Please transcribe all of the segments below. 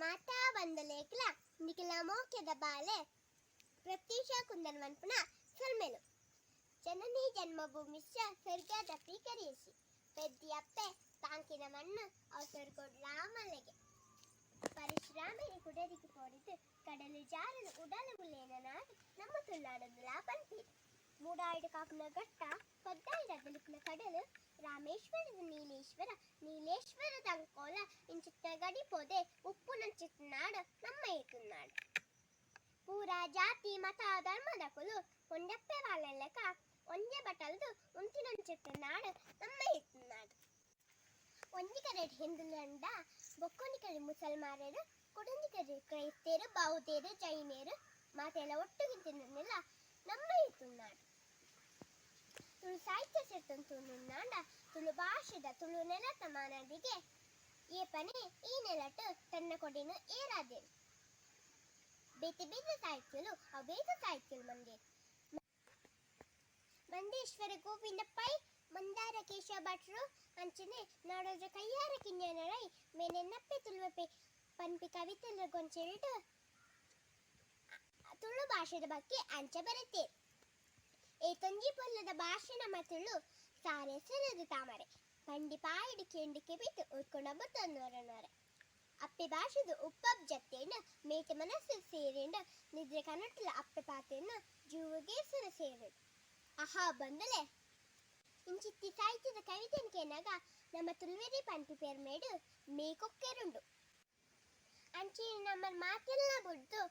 ಮಾತಾ ಬಂದಲೇಕ್ಲ ನಿಖಿಲ ಮೋಕ್ಯದ ಬಾಲೆ ಪ್ರತ್ಯೂಷ ಕುಂದನ್ ಮನ್ಪುನ ಸೊಲ್ಮೆಲು. ಜನನಿ ಜನ್ಮಭೂಮಿಶ್ಚ ಸ್ವರ್ಗದಪಿ ಕರಿಯಸಿ. ಪೆದ್ದಿ ಅಪ್ಪೆ ತಾಂಕಿನ ಮಣ್ಣು ಅವು ಕೊಡ್ಲಾ ಮಲ್ಲೆಗೆ. ಪರಶುರಾಮನಿ ಕುಡರಿಗೆ ಪೋಡಿದ್ದು ಕಡಲು ಜಾರಲು ಉಡಲು ಉಲ್ಲೇನ ನಾಡು ನಮ್ಮ ತುಳುನಾಡೊಂದುಲಾ ಪನ್ಪೆರ್. ಮೂಡಾಯಿಡ್ ಕಾಪುನ ಘಟ್ಟ, ಪಡ್ಡಾಯಿಡ್ ಅಗಲುಪ್ಪುನ ಕಡಲು, ರಾಮೇಶ್ವರದ ನೀಲೇಶ್ವರ, ನೀಲೇಶ್ವರದ ಅಂಕೋಲ ಇಂಚಿತ್ತಿನ ಗಡಿ ಪೋದೆ ಉಪ್ಪುನಂಚಿತ್ತಿನ ನಾಡ್ ನಮ್ಮ ಈ ತುಳುನಾಡ್. ಪೂರಾ ಜಾತಿ ಮತ ಧರ್ಮದಕುಲು ಒಂಜಪ್ಪೆ ಬಾಲೆಲೆಕ ಒಂಜೆ ಬಟ್ಟಲ್ಡ್ ಉಂತಿನಂಚಿತ್ತಿನ ನಾಡ್ ನಮ್ಮ ಈ ತುಳುನಾಡ್. ಒಂಜಿ ಕಡೆಟ್ ಹಿಂದುಲುಂಡ ಬೊಕ್ಕೊಂಜಿ ಕಡೆಟ್ ಮುಸಲ್ಮಾರೆರ್, ಕುಡೊಂಜಿ ಕಡೆಟ್ ಕ್ರೈಸ್ತೆರ್, ಬೌದ್ಧೆರ್, ಜೈನೆರ್ ಮಾತೆರ್ಲ ಒಟ್ಟುಗು ಇತ್ತಿನಂಚಿನ ನಮ್ಮ ಈ ತುಳುನಾಡ್. ತುಳು ಸಾಹಿತ್ಯ ಸೇರ್ತೊಂದು ತೂನುಂಡಾಂಡ ತುಳು ಭಾಷೆದ ತುಳು ನೆಲತ ಮಾನಾದಿಗೆ ಏಪನೆ ಈ ನೆಲಟ್ ತನ್ನ ಕೊಡಿನ್ ಏರಾದೆರ್. ಬೇತೆ ಬೇತೆ ಸಾಹಿತ್ಯಲು ಅವು ಬೇತೆ ಸಾಹಿತ್ಯಲು ಮಂದೆರ್. ಮಂದೇಶ್ವರ ಗೋವಿಂದ ಪೈ, ಮಂದಾರ ಕೇಶವ ಭಟ್ರು ಅಂಚನೆ ನಾಡೋಜ ಕಯ್ಯಾರ ಕಿಞ್ಞಣ್ಣ ರೈ ಮೇರ್ ಎನ್ನಪ್ಪೆ ತುಳುವಪ್ಪೆ ಪನ್ಪಿ ಕವಿತೆದ ಗೊಂಚೆಲ್ಡ್ ತುಳು ಭಾಷೆದ ಬಗ್ಗೆ ಅಂಚ ಬರೆತೆರ್. ಏತೊಂಜಿ ಪೊರ್ಲುದ ಭಾಷೆ ನಮ್ಮ ತುಳು ಸಾರೆ ಸರದ ತಾಮರೆ ಪಂಡಿ ಬಾಯಿಡ್ ಕೇಂದ್ ಕೆಬಿಟ್ ಉರ್ಕುಂಡ ಬೊತ್ತೊಂದು ಅಪ್ಪೆ ಭಾಷೆದ ಉಪ್ಪಬ್ ಜತ್ತೇಂಡ ಮೇಟ್ ಮನಸ್ಸು ಸೇರಿಂಡ ನಿದ್ರೆ ಕನಟುಲ ಅಪ್ಪೆ ಪಾತೆರ್ನ ಜೂವಗೇ ಸುರ ಸೇರುಂಡು. ಆಹಾ ಬಂದಲೆ ಇಂಚಿತ್ತಿ ಸಾಹಿತ್ಯದ ಕವಿತೆನ್ ಕೇನಗ ನಮ್ಮ ತುಳುವೆರೆ ಪನ್ಪಿ ಪೆರ್ಮೆಡ್ ಮೇಕೊಕ್ಕೆರುಂಡು. ಅಂಚೆನೆ ನಮ್ಮ ಮಾತೆಲ್ಲ ಬುಡ್ದು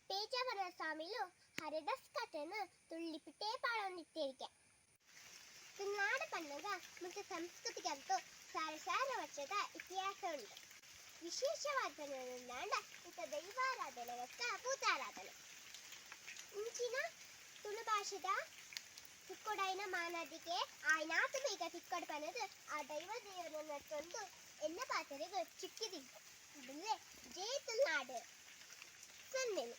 ಪೇಜಾವರ ಸ್ವಾಮಿಲು ಹರಿದಾಸ್ ಕಥೆನ್ ತುಳ್ಳಿಪಿಟ್ಟೇ ಪಾಡೊಂದಿತ್ತೆರ್ಗೆ. ತುಳುನಾಡ್ ಪನ್ನಗ ಮುಲ್ಪ ಸಂಸ್ಕೃತಿಗಂತೂ ಸಾರ ಸಾರ ವರ್ಷದ ಇತಿಹಾಸ ಉಂಡು. ವಿಶೇಷವಾದ್ ಪನೊಡಾಂಡ ಇತ್ತೆ ದೈವಾರಾಧನೆ ಬೊಕ್ಕ ಭೂತಾರಾಧನೆ. ಇಂಚಿನ ತುಳು ಭಾಷೆದ ತಿಕ್ಕೊಡಾಯಿನ ಮಾನಾದಿಗೆ ಆಯಿನಾತ್ ಬೇಗ ತಿಕ್ಕೊಡು ಪನೊಂದು ಆ ದೈವ ದೇವರೆನ್ ನಟ್ಟೊಂದು ಎನ್ನ ಪಾತೆರಗ್ ಚುಕ್ಕಿ ದೀಪೆ. ಜೈ ತುಳುನಾಡ್. ಸೊಲ್ಮೆಲು.